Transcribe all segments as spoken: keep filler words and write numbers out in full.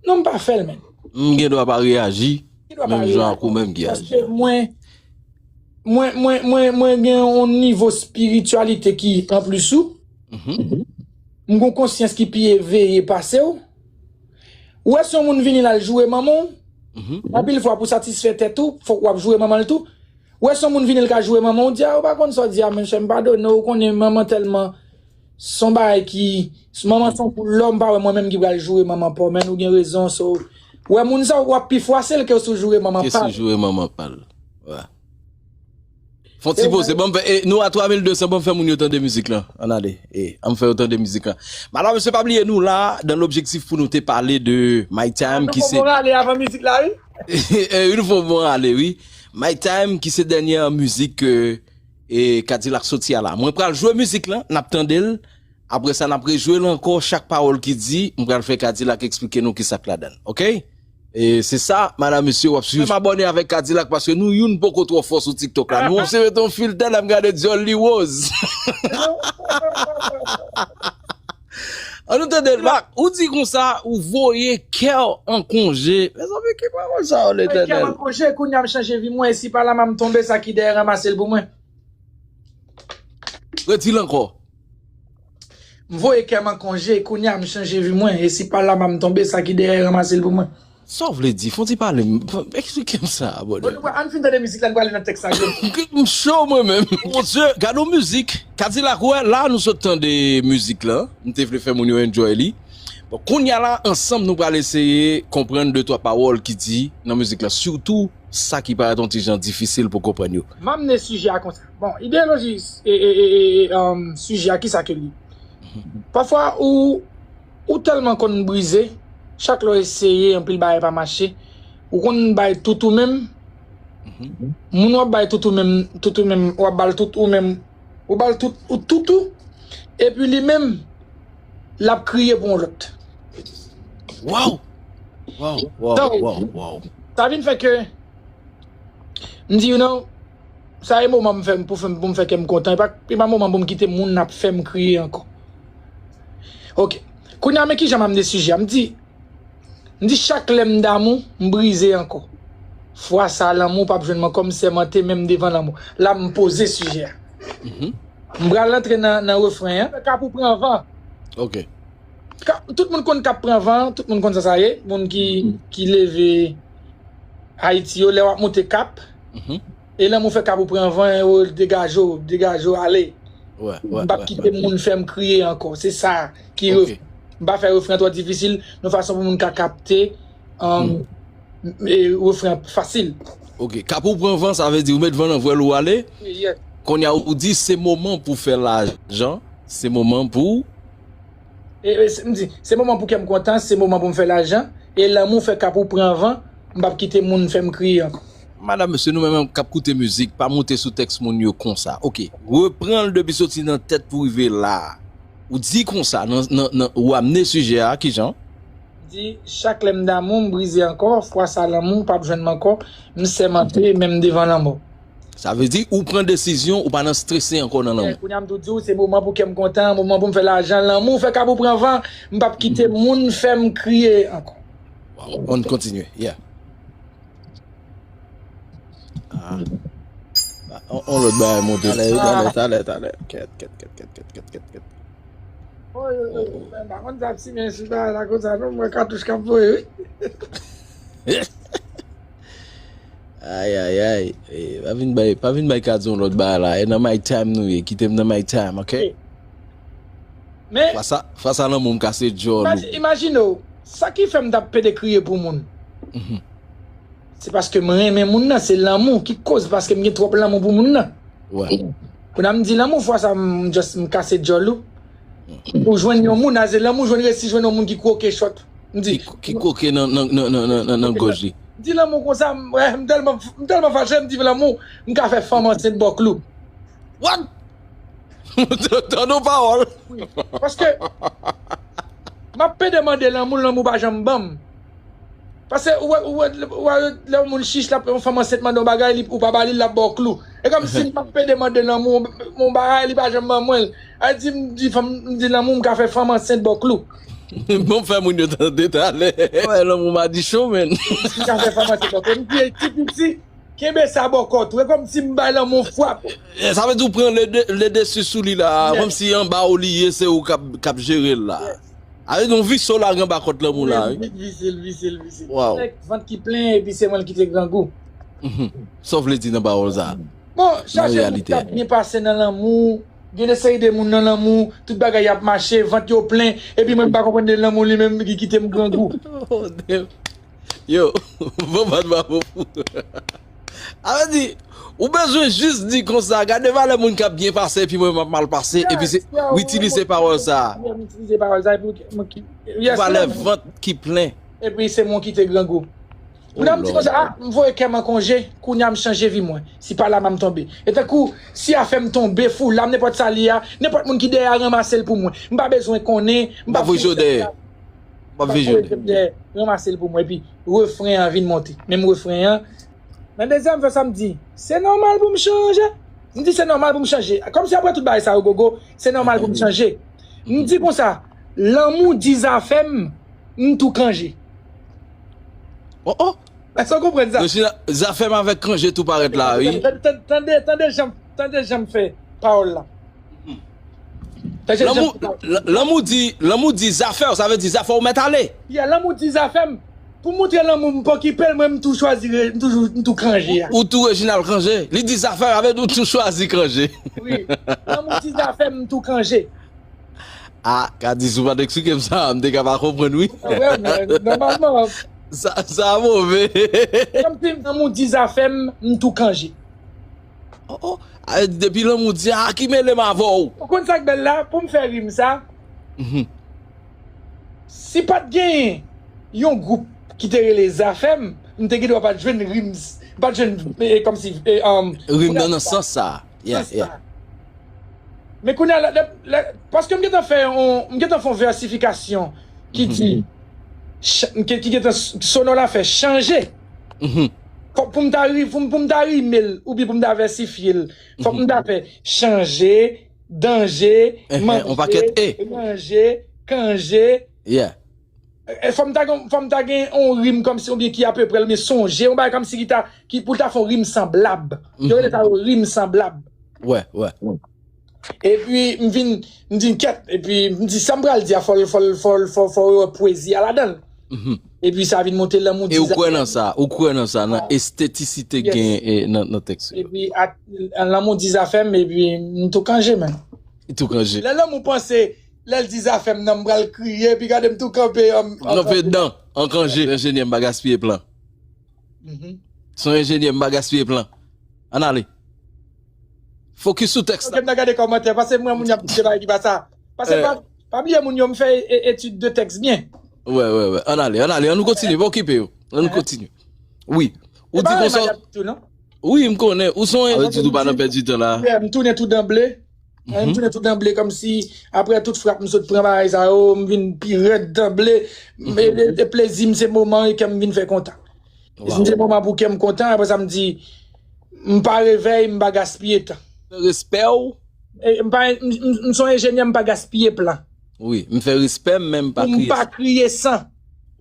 Non, m pa fè l, men. M gen dwa pa reyaji menm jan ak ou menm ki aji. Paske mwen, mwen, mwen, mwen, mwen gen yon nivo espirityalite ki anplis ou. M gen yon konsyans ki pi eveye pase w. Ou wè si yon moun vini l al joure manman w, anpil fwa pou satisfè tèt ou, fòk w ap joure manman l tou. Ou wè si yon moun vini l ka joure manman w, ou di a, ou pa konn sa w di a, men chè m padone w, ou konnen manman tèlman se yon bagay ki, manman se yon koulè, m pa wè mwen menm ki pral joure manman pa w, men ou gen rezon, so, ou wè moun sa w ap pi fwase l ke si w joure manman pa l. Ke si w joure manman pa l. Fon ti poze, ban m fè, e, nou a twa mil de san, ban m fè moun yo tande mizik lan. Ann ale, e, an m fè yo tande mizik lan. Madanm, mesye, pa bliye nou la, dan lobjektif pou nou te pale de My Time ki se. Bon, ale avan mizik la, wi. E, wi, nou fè bon ale, wi. My Time ki se dènyè mizik ke, e, Kadilak soti a la. Mwen pral jwe mizik lan, n ap tande l. Apre sa, n ap rejwe l ankò, chak pawòl ki di, m pral fè Kadilak eksplike nou kisa k ladan l, oke? E se sa, madanm, mesye, w ap swiv. M abòne avèk Kadilak paske nou youn poko twò fò sou TikTok la. Nou obsève ton filtè, lè m gade dyòl li woz. An nou tande l, Mak, ou di konsa, ou voye kè w an konje. Mezanmi, ki pawòl sa yo, Letènèl? Voye kè m an konje, kounye a m chanje vi mwen, e si pa la m tonbe, sa ki dèyè ranmase l pou mwen. Redi l ankò. M voye kè m an konje, kounye a m chanje vi mwen, e si pa la m tonbe, sa ki dèyè ranmase l pou mwen. Sa w vle di? Fon ti pale m, eksplike m sa, bòdè. Bon, nou pral, ann fin tande mizik la, nou prale nan tèks la. M cho mwen menm. Bondye, gade yon mizik. Kadilak, wè, la nou sot tande mizik la. M te vle fè moun yo enjoy li. Bon, kounye a la, ansanm nou pral eseye konprann de twa pawòl ki di nan mizik la. Sitou, sa ki parèt yon ti jan difisil pou konprann yo. M amenn sijè a konsa. Bon, ideyoloji e, e, e, e, e, um, sijè a, kisa ke li? Pafwa, ou, ou tèlman konn brize, chak lè w eseye, anpil bagay pa mache. Ou konn bay tout ou menm. Moun w ap bay tout ou menm, tout ou menm, w ap ba l tout ou menm, ou ba l tout, ou tout ou, epi li menm, l ap kriye pou yon lòt. Waw! Waw, waw, waw, waw. Sa vin fè ke m di, you know, sa e moman m fè m pou fè m, pou m fè kè m kontan. E pa, e pa moman pou m kite moun ap fè m kriye ankò. Ok. Kounye a, men kijan m amenn sijè a. M di, m di chak lè m damou, m brize ankò. Fwa sa, lanmou p ap jwenn m ankò, m sèmante men m devan lanmou. La, m poze sijè a. M pral antre nan, nan refren an. Kap ou pran van. Ok. Tout moun konn Kap pran van, tout moun konn sa sa ye. Moun ki, ki leve Ayiti yo, lè w ap monte Kap, e lanmou fè Kap ou pran van, e w degaje w, degaje w ale. M p ap kite moun fè m kriye ankò. Se sa ki refren. M pa fè refren twò difisil, yon fason pou moun ka kapte refren an fasil. Ok, Kap ou pran van, sa vle di ou met van nan vwèl ou ale. Kounye a ou di se moman pou fè lajan, se moman pou E, e, se, m di, se moman pou kè m kontan, se moman pou m fè lajan, e lanmou fè Kap ou pran van, m p ap kite moun fè m kriye ankò. Madanm, mesye, nou menm k ap koute mizik, pa moute sou tèks moun yo konsa. Ok, repran l depi soti nan tèt pou rive la a. Ou di konsa, nan, nan, nan, ou amne sijè a, kijan? M di, chak lè m damou, m brize ankò, fwa sa lanmou p ap jwenn m ankò, m sèmante, men m devan lanmò. Sa vle di ou pran desizyon, ou pa nan strese ankò nan lanmou. Kounye a m tou di w, se moman pou kè m kontan, moman pou m fè lajan, lanmou fè Kap ou pran van, m p ap kite moun fè m kriye ankò. Waw, ann kontinye, yeah. Ah. On, on lòt bagay monte. Talè, talè, talè, talè. Kèt, kèt, kèt, kèt, kèt, kèt, kèt, kèt. Oy, oy, oy, mwen pa konn sa ap simen sou bagay la konsa non, mwen katouch k ap voye wi. Ay, ay, ay. E, pa vin bay, pa vin bay Kadi yon lòt bagay la. E nan my time nou ye. Kite m nan my time, ok? Men, fwa sa, fwa sa lanmou m kase djòl ou. Imajine w, sa ki fè m t ap pede kriye pou moun. Se paske m renmen moun nan, se lanmou ki koz, paske m gen twòp lanmou pou moun nan. Kounye a m di lanmou, fwa sa m just m kase djòl ou. Ou jwenn yon moun, a se lanmou jwenn resi jwenn yon moun ki kwoke chòt. M di. Ki, ki kwoke nan, nan, nan, nan, nan, nan, nan gòj li. M di lanmou konsa, m, m tèlman, m tèlman fache, m di lanmou, m ka fè fanm ansent bò klou. What? Tande yon pawòl. Wi. Paske, m ap pede mande lanmou, lanmou pa janm ban m. Paske ou wè, ou wè, ou wè, lè yon moun chich, l ap, yon fanm ansent mande yon bagay, li, ou pa ba li, l ap ba w klou. E kòmsi m ap pede mande lanmou, yon bagay, li pa janm ban mwen l. A di, m di fanm, m di lanmou, m ka fè fanm ansent ba w klou. Bon, fè moun yo tande talè. Wè, lanmou madichon, men. Si sa fè fòmasyonn bòkò, m di ti piti, kenbe sa bòkò tou. E kòmsi m bay lanmou frap. Sa vle di ou pran le, de- le dessus sou li la. Kòmsi anba ou li ye, se ou k ap k ap jere l la. Sa vle di yon visye w lage anba kòt lanmou la, wi. Vise l, vise l, vise l. Waw. Nèg vant ki plen, epi se mwen l kite grangou. Sa w vle di nan pawòl sa? Bon, chache moun k ap byen pase nan lanmou. Gen de seri de moun nan lanmou, tout bagay ap mache, vant yo plen, epi mwen m pa konprann de lanmou li menm ki kite m grangou. Oh, damn. Yo, bon, bat bravo pou. Sa vle di, ou bezwen jis di konsa, gade valè moun k ap byen pase, epi mwen m ap mal pase, epi se, ou itilize pawòl sa. Mwen itilize pawòl sa, epi mwen ki, valè vant ki plen. Epi se mwen ki te grangou. Moun ap di konsa, ah, m voye kè m an konje, kounye a m chanje vi mwen. Si pa la m ap tonbe. E tankou, si afè m tonbe, fou, la m nenpòt sa li a, nenpòt moun ki dèyè a ranmase l pou mwen. M pa bezwen konnen, m pa bezwen. M ap veye dèyè, ranmase l pou mwen. Epi, refren an vin monte. Menm refren an. Nan dezyèm vè sa, m di, se nòmal pou m chanje. M di, se nòmal pou m chanje. Kòmsi apre tout bagay sa yo, gogo, se nòmal pou m chanje. M di konsa, lanmou di zafè m, m tou kanje. Oh, oh. Èske w konprann sa? Zafè m avèk kanje tou parèt la, wi. Tande, tande jan, tande jan m fè pawòl la. Lanmou, lanmou di, lanmou di zafè w, sa vle di zafè w mèt ale. Yeah, lanmou di zafè m. Pou montre lanmou m pa okipe l, mwen m tou chwazi, m toujou, m tou kanje a. Ou tou Reginald kanje. Li di zafè w, avè ou tou chwazi kanje. Wi. Lanmou di zafè m, m tou kanje. Ah, ka di si w pa t eksplike m sa, m te ka pa konprann, wi. Wè, men, nòmalman. Sa, sa move. Kòmsi lanmou di zafè m, m tou kanje. Oh, oh. Ah, depi lanmou di, ah, ki mele m avè w? Ou konn sa k bèl la? Pou m fè rim sa, si pa t genyen yon gwoup ki te rele Zafè m, m te gendwa pa t jwenn rim, pa t jwenn, eh, kòmsi, eh, um, rim nan, nan sans sa. Yeah, yeah. Men kounye a, lè, lè, paske m gentan fè yon, m gentan fè yon vèsifikasyon ki di, ki, ki gentan sonò la fè chanje. Fòk pou m ta ri-, pou m, pou m ta rime l, oubyen pou m ta vèsifye l, fòk m ta fè chanje, danje, manje, manje, kanje. Yeah. E, fò m ta gen, fò m ta gen yon rim kòmsi, oubyen ki apeprè, oubyen sonje, yon bagay kòmsi ki ta, ki pou ta fè yon rim sanblab. Yo rele sa yo rim sanblab. Wè, wè. Epi, m vin, m di, kèt, epi, m di, sa m pral di a, fò l, fò l, fò l, fò, fò yo wè pwezi a ladan l. Epi, sa vin monte lanmou di zafè. E ou kwè nan sa, ou kwè nan sa, nan estetisite gen, e, nan, nan tèks yo. Epi, lanmou di zafè m, epi, m tou kanje, men. Tou kanje. Lè lanmou panse, lè l di zafè m nan, m pral kriye, epi gade m tou kanpe an, an kanpe dan, an kanje. Enjenyè, m pa gaspiye plan. Se yon enjenyè, m pa gaspiye plan. Ann ale. Fokis sou tèks la. Ok, m nan gade kòmantè, paske m wè moun y ap di bagay ki pa sa. Paske pa, pa bliye moun yo, m fè e-, etid de tèks byen. Wè, wè, wè. Ann ale, ann ale, ann nou kontinye, pa okipe yo. Ann nou kontinye. Wi. Ou di konsa. Wi, m konnen. Ou se yon etid, ou pa nan pèdi tan la. M tounen tou danble. M tounen tou danble, kòmsi, aprè tout frap m sot pran bagay sa yo, m vin pi rèd danble. E, e, e plezi m se moman e kè m vin fè kontan. E si m se moman pou kè m kontan, aprè sa m di, m pa revèy, m pa gaspiye tan. Respè w. E, m pa, m, m, m se yon enjenyè, m pa gaspiye plan. Wi, m fè respè m, men m pa kriye san.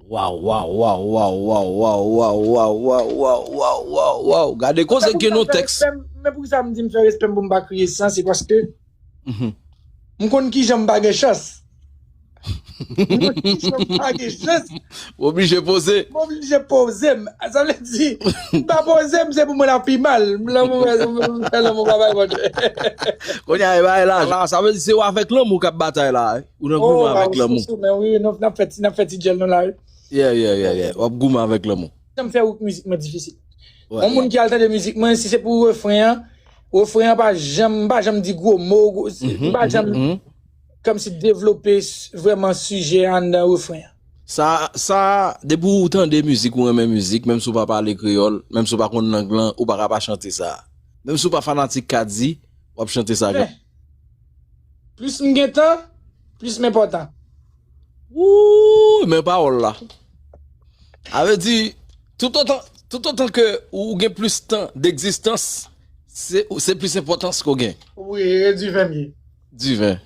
Waw, waw, waw. Gade koze gen nan tèks. Men poukisa m di m fè respè m pou m pa kriye san, se paske m konn kijan m pa gen chans. M konn kijan m pa gen chans. Ou oblije poze. M oblije poze m. Sa vle di, m pa poze m, se pou mwen l ap pi mal. Lanmou, lanmou pa bay bon. Kounye a, e bagay la, la, sa vle di se ou avèk lanmou k ap batay la, wi. Ou nan goumen avèk lanmou. Men wi, n ap fè ti, n ap fè ti djèl nou la, wi. Yeah, yeah, yeah, yeah. W ap goumen avèk lanmou. Jan m fè wout mizik mwen difisil. Yon moun ki al tande mizik mwen, si se pou refren an, refren an pa janm, m pa janm di gwo mo, m pa janm kòmsi devlope vrèman sijè a anndan refren an. Sa, sa, depi w tande mizik, ou renmen mizik, menm si w pa pale kreyòl, menm si w pa konn lang lan, ou pa ka pa chante sa. Menm si w pa fanatik Kady, w ap chante sa. Plis m gen tan, plis m enpòtan. Wouy, men pawòl la. Sa vle di, tout otan, tout otan ke ou gen plis tan degzistans, se, se plis enpòtans ke w gen. Wi, e Diven m ye. Diven.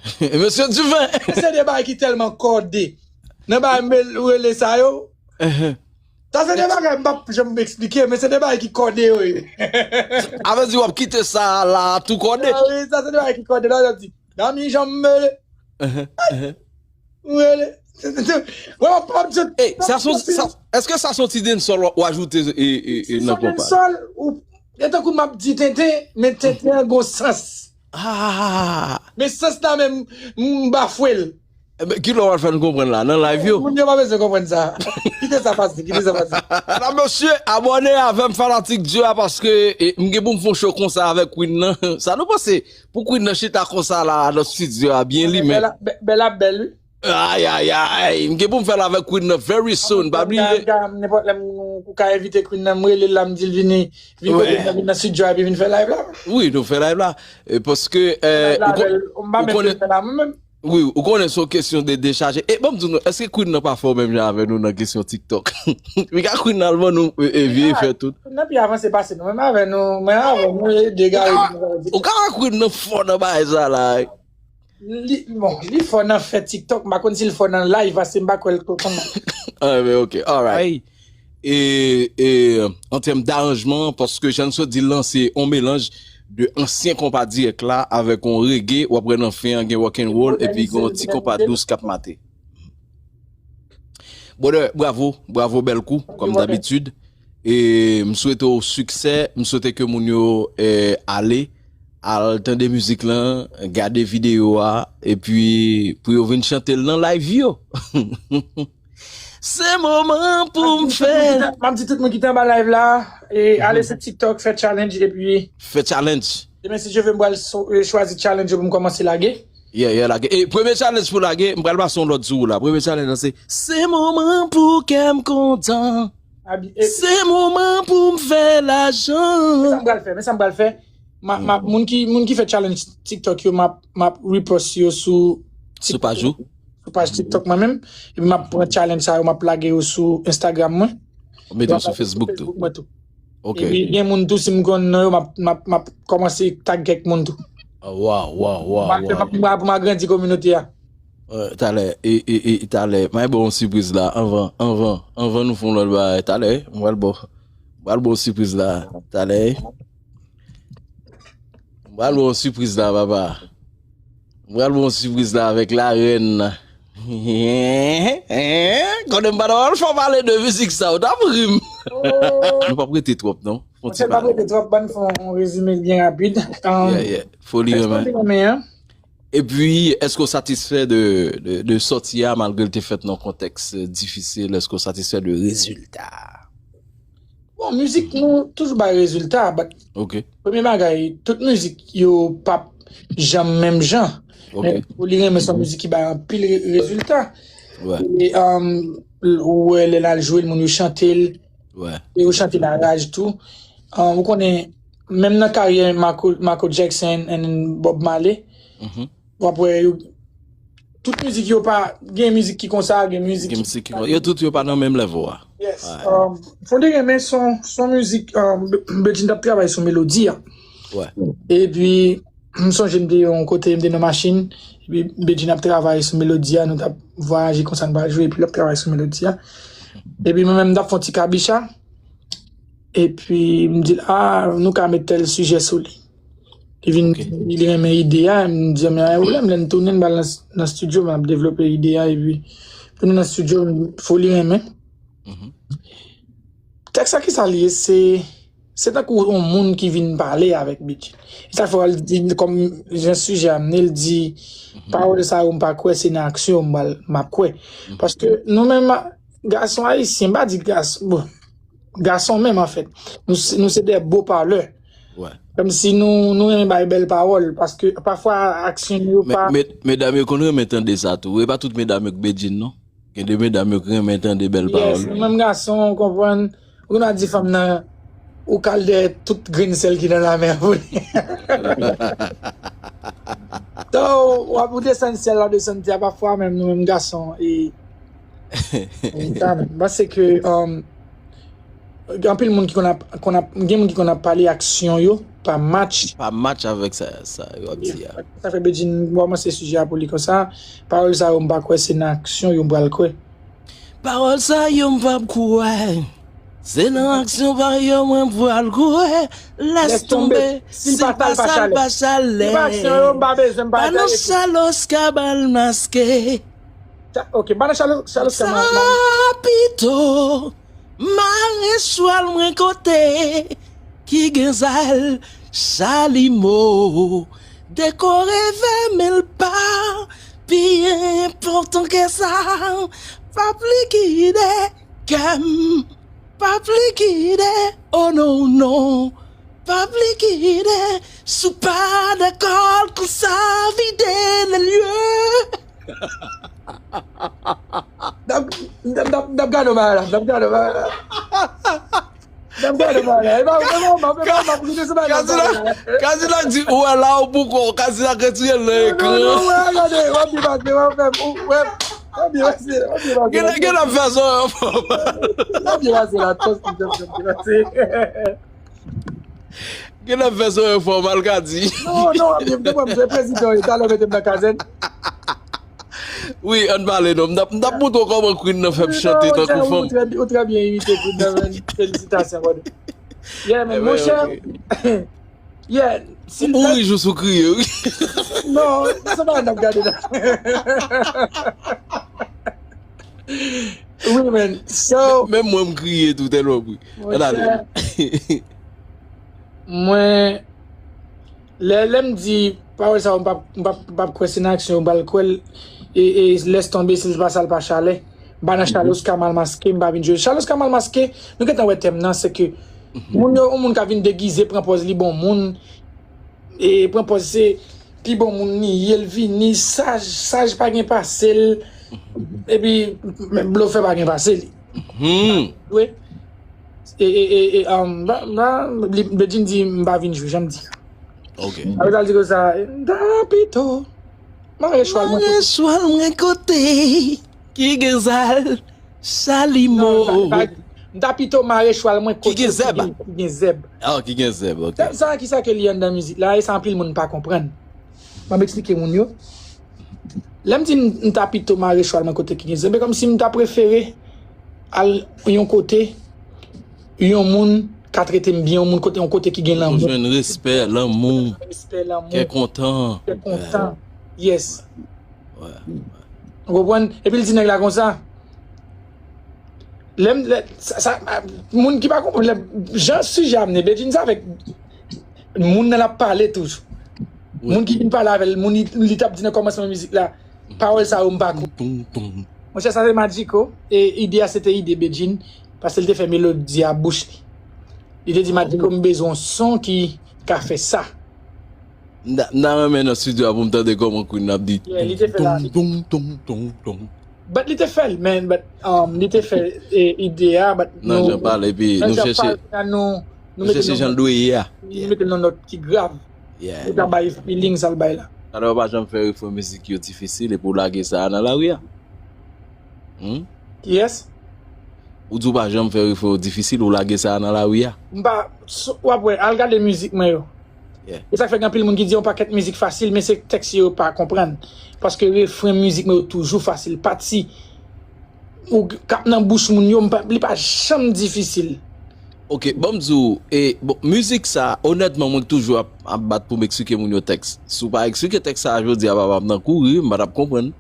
Mesye Diven! Se de bagay ki tèlman kòde. Nan bagay m rele sa yo. Sa se de bagay m p ap janm eksplike, men se de bagay ki kòde yo ye. A vle di w ap kite sa la tou kòde. Ah wi, sa se de bagay ki kòde la, yo di, Dami, jan m rele. M rele. Wè, w ap ap di. Hey, sa son, sa, èske sa son ti dancehall w ajoute e, e, e, nan konpa? Dancehall, ou, e tankou m ap di tenten, men tenten an gon sans. Ah, Men sans la menm, m bafwe l. Ebyen, ki lè w al fè n konprann la, nan live yo? Moun yo pa bezwen konprann sa. Kite sa pase, kite sa pase. Medam, mesye, abòne avè m, fanatik Dye a, paske e, m gen pou m fè yon show konsa avèk Queen nan. Sa nou panse pou Queen nan chita konsa la nan studio a, byen limen? Bèl ap bèl, wi. Ay, ay, ay, m gen pou m fè l avèk Queen nan very soon, pa bliye. Nenpòt lè m ou ka envite Queen nan, m rele l la, m di l vini, vin kote m, vin nan studio a, epi vin fè live la. Wi, nou fè live la. E paske, eh, ou konnen, wi, ou konnen se yon kesyon de dechaje. E ban m di nou, èske Queen nan pa fò menm jan avè nou nan kesyon TikTok? Piga Queen nan al ban nou e, e vye fè tout. Queen nan pi avanse pase nou, menm avè nou, men avè nou, e degare. Ou ka wè Queen nan fò nan bagay sa la. Li, bon, li fò nan fè TikTok, m pa konn si l fò nan live, paske m pa kwè l twò konn. Ah, men ok, alright. E, e, an tèm daranjman, paske jan n sot di l lan, se yon melanj de ansyen konpa dirèk la avèk yon reggae, w ap wè nan fen an gen rock and roll, epi gen yon ti konpa dous k ap mate. Brother, bravo, bravo, bèl kou, kòm dabitid. E m swete w siksè, m swete ke moun yo eh, ale, al tande mizik lan, gade videyo a, epi pou yo vin chante l nan live yo. Se moman pou m fè. M ap di tout moun ki te anba live la, e ale sou TikTok, fè challenge, epi. Fè challenge. Demen, si Dye vle, m pral so- e, chwazi challenge yo pou m kòmanse lage. Yeah, yeah, lage. E premye challenge pou lage, m pral pase yon lòd sou ou la. Premye challenge lan se, se moman pou kè m kontan. Se moman pou m fè lajan. Men sa m pral fè, men sa m pral fè. Ma, ma, moun ki, moun ki fè challenge TikTok yo, m ap, m ap repost yo sou Sou paj ou? Sou paj TikTok mwen menm. Epi m ap pran challenge sa yo, m ap lage yo sou Instagram mwen. Ou mete yo sou Facebook tou. Mwen tou. Ok. Epi gen moun tou, si m konn non yo, m ap, m ap, m ap kòmanse tag kèk moun tou. Ah, wow, wow, wow, M ap fè, m ap, m ap, m ap agrandi kominote a. Euh, talè, e, e, e, talè, m ap ba w yon sipriz la, anvan, anvan, anvan nou fè yon lòt bagay, talè, m pral ba w, m pral ba w sipriz la, talè. M pral ba w sipriz la, papa. M pral ba w sipriz la avèk larèn nan. Konnen m pa t ap fè w pale de mizik sa, ou t ap ri m. Nou p ap rete twòp, non. Fè yon ti pale. N p ap rete twòp, ban n fè yon rezime byen rapid. Um, yeah, yeah. Fò li renmen. Epi, èske w satisfè de, de, de sòti a, malgre l te fèt nan kontèks difisil, èske w satisfè de rezilta a? Bon, mizik nou toujou bay rezilta, but Ok. Premye bagay, tout mizik yo p ap janm menm jan. Ok. Men Foli renmen se yon mizik ki bay anpil re- rezilta. Wè. E, um, ou wè lè l al jwe l, moun yo chante l, Wè. e yo chante l a raj tou. Um, ou konnen, menm nan karyè Michael, Michael Jackson and Bob Marley, Mhm. w ap wè yo, tout mizik yo pa, gen mizik ki konsa, gen mizik Gen mizik ki konsa. Yo tout yo pa nan menm level a. Yes. Um, Foli renmen se yon, se yon mizik, um, Be- Bedjine t ap travay sou melodi a. Wè. Epi, m sonje m te yon kote, m te nan machin, epi Bedjine ap travay sou melodi a, nou t ap vwayaje konsa, n pral jwe, epi l ap travay sou melodi a. Epi mwen menm, m t ap fè yon ti kabicha. Epi, m di l, ah, nou ka met tèl sijè sou li. Li vin, li renmen ide a, m di, men pa gen pwoblèm, lè n tounen, n pral nan, nan estidyo, n ap devlope ide a, epi pou nou nan estidyo, Foli renmen. Tèks la, kisa l ye? Se, se tankou yon moun ki vin pale avèk Bedjine. E sa fè w al di, kòm jan sijè a mennen, l di, pawòl sa yo, m pa kwè, se nan aksyon yo m pral, m ap kwè. Paske nou menm, gason ayisyen, m pa di gason, bon, gason menm, anfèt, nou se, nou se de bo palè. Wè. Kòmsi nou, nou renmen bay bèl pawòl, paske pafwa aksyon nou yo pa. Med- Medam yo konn renmen tande sa tou. E pa tout medam yo k Bedjine, non. Gen de medam yo k renmen tande bèl pawòl. Yes, nou menm gason, ou konprann. Ou konn al di fanm nan, ou kal dèyè tout grenn sèl ki nan lamè a pou li. So, w ap ou desann syèl la, desann tè a, pafwa menm nou menm gason, e, e, kanmenm. M panse ke, um, gen anpil moun ki konn ap, konn ap, gen moun ki konn ap pale aksyon yo pa match. Pa match avèk sa, sa yo ap di a. Sa fè Bedjine kòmanse sijè a pou li konsa. Pawòl sa yo, m pa kwè se nan aksyon yo m pral kwè. Pawòl sa yo m p ap kwè. Se nan aksyon pa yo mwen pral kwè. Lès tonbe, si l pa sal, pa chalè. Ba nou chalos ka bal maske. Sa pito, mare chwal mwen kote ki gen zèl chalimo. Dekore vè men l pa pi enpòtan ke sa. Pa pli kide kè m. Pa pli kide, oh non, non. Pa pli kide, si w pa dakò l konsa vide nan lye. N ap, n ap, n ap, n ap gade w bagay la, n ap gade w bagay la. N ap gade w bagay la. E pa, e pa, e pa, e pa, e pa, e pa, e pa, e pa, Kazilak, Kazilak di, ou wè la, ou pou kò, Kazilak retire l nan ekran. Non, non, non, wè, gade, w ap byen pase, w ap fè, w ap, w ap byen pase, w ap byen pase. Gen, gen ap fè zòrèy anfòm. W ap byen pase la, tòs, tòs, tòs, tòs, tòs. Gen ap fè zòrèy anfòm, al ka di. Non, non, w ap byen, w ap byen, se prezidan w ye, talè w mete m nan kazèn. Wi, ann pale non. M t ap, m t ap montre w kòman Queen nan fè m chante tankou fanm. Ou trè, ou trè byen imite Queen nan, men. Felisitasyon, brother. Yeah, men monchè. Yeah, si ou ri jous ou kriye, wi. Non, se pa n ap gade la. Wi, men. So, menm mwen, m kriye tou, tèlman m ri. Ann ale. Mwen, lè, lè m di pawòl sa yo, m p ap, m p ap, m p ap kwè se nan aksyon yo m pral kwè l. E, e lès tonbe, si l pa sal pa chalè. M pa nan chalos ka mal maske, m pa vin jwe. Chalos ka mal maske, nou gentan wè tèm nan, se ke moun yo, yon moun ka vin degize, pran pòz li bon moun, e pran pòz se pi bon moun li ye, l vini, saj, saj pa gen pase l, epi, men blofè pa gen pase li. Wi. E, e, e, e, um, ba, ba, li, Bedjine di, m pa vin jwe, jan m di. Ok. Apre sa, l di konsa, m ta pito mare chwal mwen kote. Mare chwal mwen kote ki gen zèl chalimo. Non, sa, sa, m ta pito mare chwal mwen kote ki gen zèb. Ki gen, ki gen zèb. Ah, ki gen zèb, ok. Zèb sa, kisa ke li anndan mizik la, e sa anpil moun pa konprann. M ap eksplike moun yo. Lè m di m, m ta pito mare chwal mwen kote ki gen zèb, e kòmsi m ta prefere al yon kote, yon moun ka trete m byen, yon moun kote, yon kote ki gen lanmou. Ou jwenn respè, lanmou, respè, lanmou, kè kontan. Kè kontan, yes. Ou konprann? Epi l di nèg la konsa. Lè m, lè, sa, sa, moun ki pa konprann, lè, jan sijè a mennen, Bedjine sa avèk moun nan l ap pale toujou. Moun ki vin pale avè l, moun li, li t ap di nan kòmansman mizik la, pawòl sa yo m pa ko. Monchè, sa se Madjiko, e ide a se te ide Bedjine, paske l te fè melodi a bouch li. Li te di, Madjiko, m bezwen yon son ki ka fè sa. M ta, m ta renmen nan estidyo a pou m tande kòman Queen ap di. Yeah, li te fè la. Ton, ton, ton, ton, ton. But li te fè l, man, but, um, li te fè, e, ide a, but nan nou, jan pale, epi nou chèche, nou, nou chèche jan l dwe ye a. Nou mete l nan nòt ki grav. Yeah. Pou ta bay feeling sa l bay la. Talè w pa janm fè refren mizik yo difisil epi w lage sa a nan lari a. Hmm? Yes. Ou di w pa janm fè refren yo difisil, ou lage sa a nan lari a. M pa, w ap wè, al gade mizik mwen yo. Yeah. E sa k fè gen anpil moun ki di yon pakèt mizik fasil, men se tèks yo yo pa konprann. Paske refren mizik mwen yo toujou fasil. Pati ou k ap nan bouch moun yo, m pa, li pa janm difisil. Ok, ban m di w, e, bon, mizik sa, onètman, mwen k toujou ap, ap bat pou m eksplike moun yo tèks. Si w pa eksplike tèks sa a jodi a, papa, m nan kouri, m pa t ap konprann.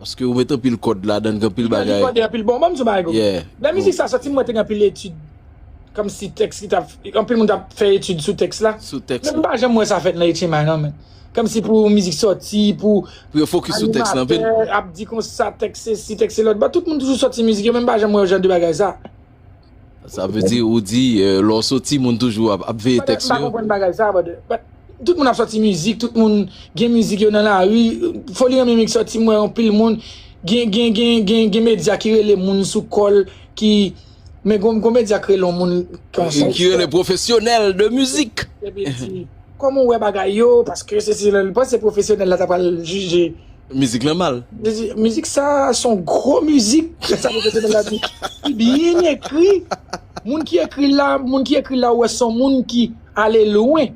Paske ou met anpil kòd ladan l, gen anpil bagay. Li kòde anpil. Bon, ban m di w bagay, Gogo. Yeah. Lè mizik sa sòti, m wè te gen anpil etid. Kòmsi tèks ki t ap, anpil moun t ap fè etid sou tèks la. Sou tèks la. Men m pa janm wè sa fèt nan H M I, non, men. Kòmsi pou mizik sòti, pou, pou yo fokis sou tèks la, anpil. Animatè ap di konsa, tèks sesi, tèks se lòt. Bon, tout moun toujou sòti mizik yo, men m pa janm wè jan de bagay sa. Sa vle di, ou di, eh, lè w soti, moun toujou ap, ap veye tèks yo. M pa konprann bagay sa, brother. But tout moun ap sòti mizik, tout moun gen mizik yo nan lari. Foli renmen mizik sòti, m wè anpil moun. Gen, gen, gen, gen, gen medya ki rele moun sou kòl, ki, men gon, gon medya k rele yon moun konsa. Ki rele pwofesyonèl de mizik. Epi di, kòman w wè bagay yo, paske se, se, lè l panse pwofesyonèl la ta pral jije. Mizik lan mal. Mizik, mizik sa, se yon gwo mizik. Sa pwofesyonèl la di. Li byen ekri. Moun ki ekri l la, moun ki ekri l la, ou wè se yon moun ki ale lwen.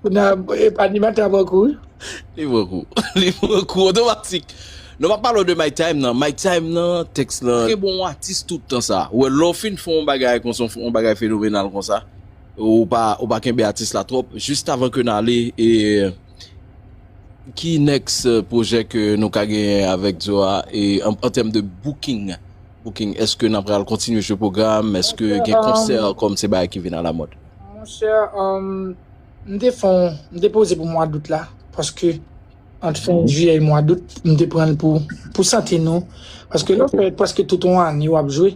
Kounye a, e, animatè a pran kou, wi. Li pran kou. Li pran kou otomatik. Nou pa pale de My Time nan. My Time nan, tèks lan. Trè bon atis tout tan sa. Ou wè, lè w fin fè yon bagay konsa, yon bagay fenomenal konsa, ou pa, ou pa kenbe atis la twòp. Jis avan ke n ale, e, ki next, euh, pwojè ke nou ka genyen avèk Duo a, e an, an tèm de booking? Booking, èske n ap pral kontinye jwe pwogram? Èske gen konsè kòm se bagay ki vin alamòd? Monchè, um, m te fè yon, m te poze pou mwa dout la, paske ant fen jiyè e mwa dout, m te pran l pou, pou sante nou. Paske lè w fè prèske tout yon ane w ap jwe,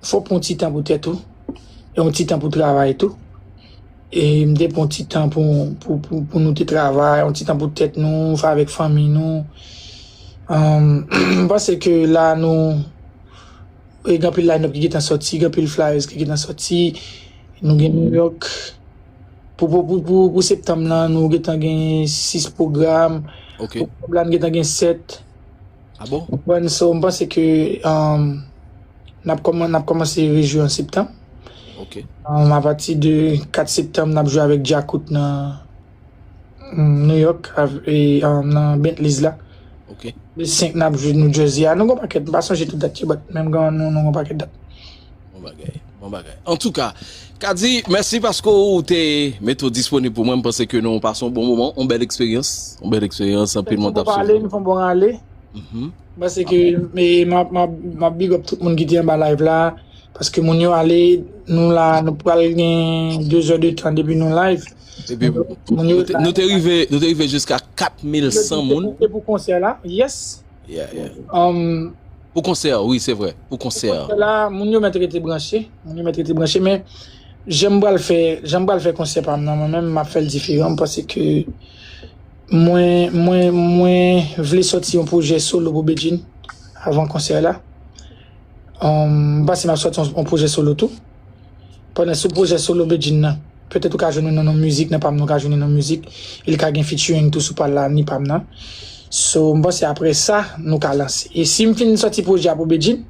fò w pran yon ti tan pou tèt ou, e yon ti tan pou travay tou. E m te pran yon ti tan pou, pou, pou, pou nou te travay, yon ti tan pou tèt nou, fè avèk fanmi nou. Um, m panse ke la nou, e gen anpil line-up ki gentan sòti, gen anpil flyers ki gentan sòti. Nou gen New York. Pou, pou, pou, pou, pou septanm nan, nou gentan gen sis pwogram. Ok. Pou oktob la, nou gentan gen sèt. Ah bon? Bon, so, m panse ke, um, n ap kòman-, n ap kòmanse rejwe an septanm. Ok. Um, apati de kat septanm, n ap jwe avèk Djakout nan, mm, New York, av-, e, um, nan Bentley's la. Ok. Le senk, n ap jwe New Jersey a. Nou gon pakèt, m pa sonje tout dat yo, but menm gen nou, nou gon pakèt dat. Bon bagay, bon bagay. Antouka, Kadi, mèsi paske w te mete w disponib pou mwen. M panse ke nou pase yon bon moman, yon bèl eksperyans, yon bèl eksperyans, anpil moun t ap swiv. Nou fè yon bon rale. Mhm. M panse ke, e, m ap, m ap, m ap big up tout moun ki te anba live la, paske moun yo ale, nou la, nou pral gen de zè de tan depi nou live. Epi, moun yo nou te, nou te rive, nou te rive jiska kat mil san moun. Se pou konsè la, yes. Yeah, yeah. Um, pou konsè, wi, se vre. Pou konsè. Pou konsè la, moun yo mèt rete branche. Moun yo mèt rete branche, men jan m pral fè, jan m pral fè konsè pa m nan, mwen menm, m ap fè l diferan. M panse ke mwen, mwen, mwen vle sòti yon pwojè solo pou Bedjine avan konsè la. Um, m panse m ap sòti yon, yon pwojè solo tou. Pandan sou pwojè solo Bedjine nan, petèt ou ka jwenn yon non mizik nan pa m, nou ka jwenn yon non mizik. E li ka gen featuring tou sou pa l la, ni pa m nan. So, m panse apre sa, nou ka lanse. E si m fin sòti pwojè a pou Bedjine,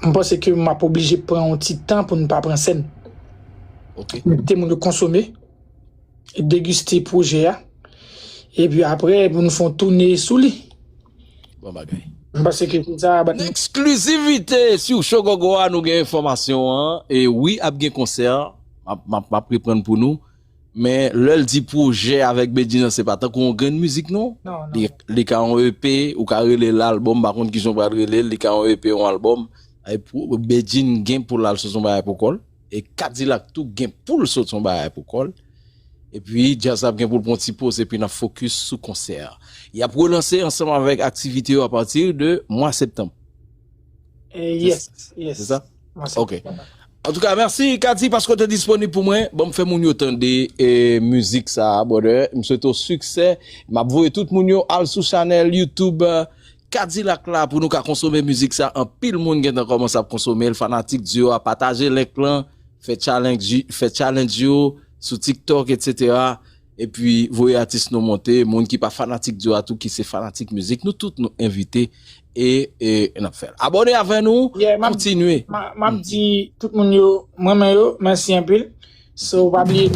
m panse ke m ap oblije pran yon ti tan pou n pa pran sèn. Ok. Kite moun yo konsome, degiste pwojè a. Epi apre, pou nou fè yon toune sou li. Bon bagay. M panse ke se sa, bat. Eksklizivite sou Show Gogo a, nou gen enfòmasyon an. E wi, ap gen konsè. M ap, m ap, m ap reprann pou nou. Men lè l di pwojè avèk Bedjine, se pa tankou yon grenn mizik, non. Non, non. Li, li ka yon E P, ou ka rele l albòm, m pa konn kijan w pral rele l, li ka yon E P, yon albòm. E pou, Bedjine gen pou l al sot yon bagay pou kò l. E Kadilak tou gen pou l sot yon bagay pou kò l. Epi, djaz la ap gen pou l pran ti poz, epi n ap fokis sou konsè a. Y ap relanse ansanm avèk aktivite yo apati de mwa septanm. Eh, yes, yes. Se sa? Mwa septanm. Ok. Antouka, mèsi, Kadi, paske w te disponib pou mwen. Ban m fè moun yo tande, eh, mizik sa a, brother. M swete w siksè. M ap voye tout moun yo al sou chanèl YouTube, eh, Kadilak la pou nou ka konsome mizik sa. Anpil moun gentan kòmanse ap konsome l, fanatik Duo a, pataje link lan, fè challenge, fè challenge yo sou TikTok, etsetera. Epi voye atis nou monte, moun ki pa fanatik Duo a tou, ki se fanatik mizik, nou tout nou envite e, e n ap fè l. Abòne avè nou, yeah, m ap, kontinye. M a-, m ap di tout moun yo, m renmen yo, mèsi anpil. So, pa bliye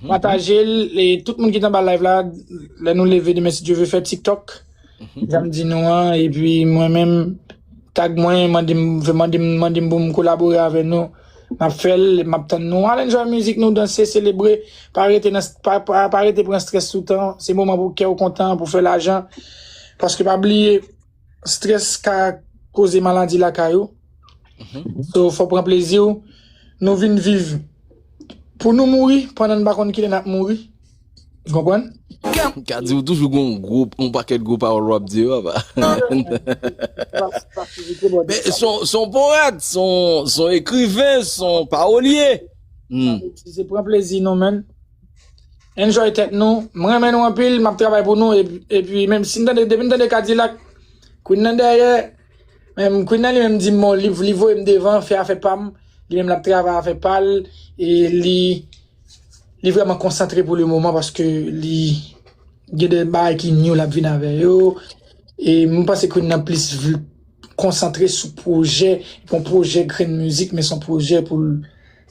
pataje l, e tout moun ki t anba live la, lè nou leve demen, si Dye vle, fè TikTok. Jan m di nou an, epi mwen menm, tag mwen, mande m, mande m, mande m pou m kolabore avè nou. M ap fè l, m ap tann nou. Al enjoy mizik nou, danse, selebre. Pa rete nan, pa, pa, pa rete pran strès tout tan. Se moman pou kè w kontan, pou fè lajan. Paske pa bliye, strès ka koze maladi lakay ou. So, fò w pran plezi w. Nou vin viv pou nou mouri, pandan n pa konn kilè n ap mouri. Ou konprann? Kadi, ou toujou gon gwo, yon pakèt gwo pawòl w ap di yo, papa. Men se yon, se yon powèt, se yon, se yon ekriven, se yon pawolye. Hmm. Se pran plezi nou, menn. Enjoy tèt nou. M renmen nou anpil, m ap travay pou nou. Epi, epi menm si m tande, depi m tande Kadilak, Queen nan dèyè, menm Queen nan li menm di m, bon, li, li voye m devan, fè afè pa m. Li menm l ap travay afè pa l. E li, li vrèman konsantre pou le moman paske li gen de bagay ki new l ap vin avè yo. E m panse Queen nan plis vle konsantre sou pwojè, yon pwojè grenn mizik, men se yon pwojè pou l,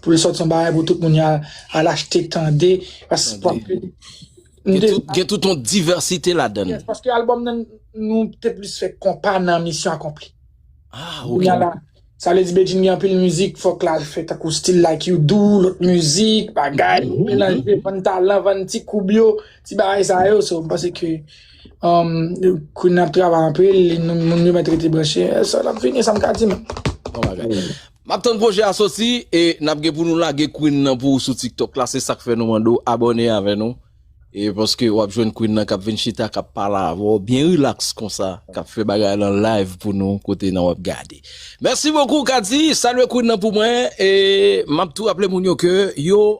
pou l sòti yon bagay pou tout moun al, al achte, tande. Paske Gen tout, gen tout yon divèsite ladan. Yes, paske albòm nan, nou te plis fè konpa nan misyon akonpli. Ah, ok. Kounye a la, sa vle di Bedjine gen anpil mizik, fòk l al fè tankou stil Like You Do, lòt mizik, bagay, melanje, vann talan, vann ti koub yo, ti bagay sa yo. So, m panse ke um, Queen ap travay anpil, nou, moun yo mèt rete branche, sa l ap vini, sa m ka di menm. Bon bagay. M ap tann pwojè a soti e n ap gen pou nou lage Queen nan pou ou sou TikTok la. Se sa k fè nou mande w abòne avè nou. E paske w ap jwenn Queen nan k ap vin chita, k ap pale avè w byen rilaks konsa, k ap fè bagay lan live pou nou kote nan w ap gade. Mèsi bokou, Kadi. Salye Queen nan pou mwen. E m ap tou raple moun yo ke yo